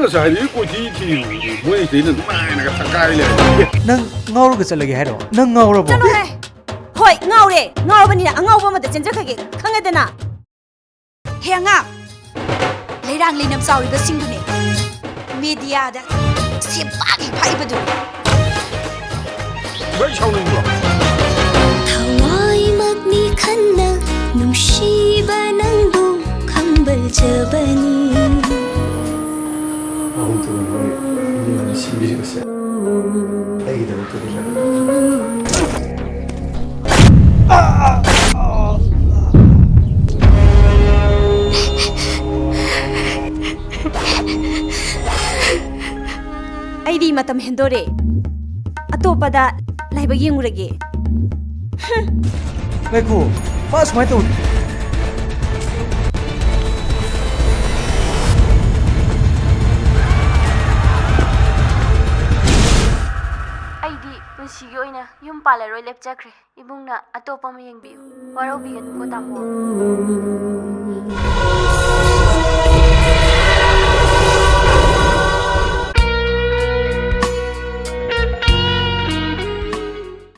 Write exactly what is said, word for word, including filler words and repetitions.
ꯉꯁꯥꯏꯗꯒꯤ ꯀꯣꯏꯊꯤ ꯊꯤꯔꯤꯕꯅꯤ, ꯃꯣꯏ ꯁꯤꯗꯩꯗ ꯅꯨꯡꯉꯥꯏꯅꯒ ꯊꯛꯀꯥꯏ ꯂꯩꯔꯦ꯫ ꯅꯪ ꯉꯥꯎꯔꯒ ꯆꯠꯂꯒꯦ ꯍꯥꯏꯔꯣ? ꯅꯪ ꯉꯥꯎꯔꯕꯣ? ꯆꯠꯂꯣꯍꯦ꯫ ꯍꯣꯏ, ꯉꯥꯎꯔꯦ꯫ ꯉꯥꯎꯔꯕꯅꯤꯅ ꯑꯉꯥꯎꯕ ꯑꯃꯗ ꯆꯦꯟꯖꯈ꯭ꯔꯒꯦ, ꯈꯪꯉꯦꯗꯅ꯫ ꯍꯦ ꯑꯉꯥꯡ, ꯂꯩꯔꯥꯡ ꯂꯩꯅꯝ ꯆꯥꯎꯔꯤꯕꯁꯤꯡꯗꯨꯅꯦ ꯃꯦꯗꯤꯌꯥꯗ ꯁꯦꯝꯄꯥꯛ ꯍꯦꯛ ꯐꯥꯛꯏꯕꯗꯨ꯫ ꯃꯩ ꯁꯥꯎꯅꯤꯡꯕ꯭ꯔꯣ? ꯊꯋꯥꯏꯃꯛꯅꯤ ꯈꯟꯅ ꯅꯨꯡꯁꯤꯕ ꯅꯪꯕꯨ ꯈꯝꯕꯜꯖꯕꯅꯤ꯫ ꯑꯍꯨꯝ ꯊꯣꯛꯅ ꯃꯣꯏ ꯃꯤ ꯑꯅꯤ ꯁꯤꯕꯤꯔꯤꯕꯁꯦ ꯑꯩꯒꯤꯗꯃꯛꯇꯗꯤ ꯅꯪ ꯑꯩꯗꯤ ꯃꯇꯝ ꯍꯦꯟꯗꯣꯔꯦ꯫ ꯑꯇꯣꯞꯄꯗ ꯂꯥꯏꯕꯛ ꯌꯦꯡꯉꯨꯔꯒꯦ꯫ ꯉꯥꯏꯈꯣ, ꯃꯥ ꯁꯨꯃꯥꯏꯅ ꯇꯧ꯫ ꯑꯩꯗꯤ ꯄꯨꯟꯁꯤꯒꯤ ꯑꯣꯏꯅ ꯌꯨꯝ ꯄꯥꯜꯂꯔꯣꯏ ꯂꯦꯞꯆꯈ꯭ꯔꯦ꯫ ꯏꯕꯨꯡꯅ ꯑꯇꯣꯞꯄ ꯑꯃ ꯌꯦꯡꯕꯤꯌꯨ꯫ ꯋꯥꯔꯧꯕꯤꯒꯅꯨꯀꯣ, ꯇꯥꯃꯣ꯫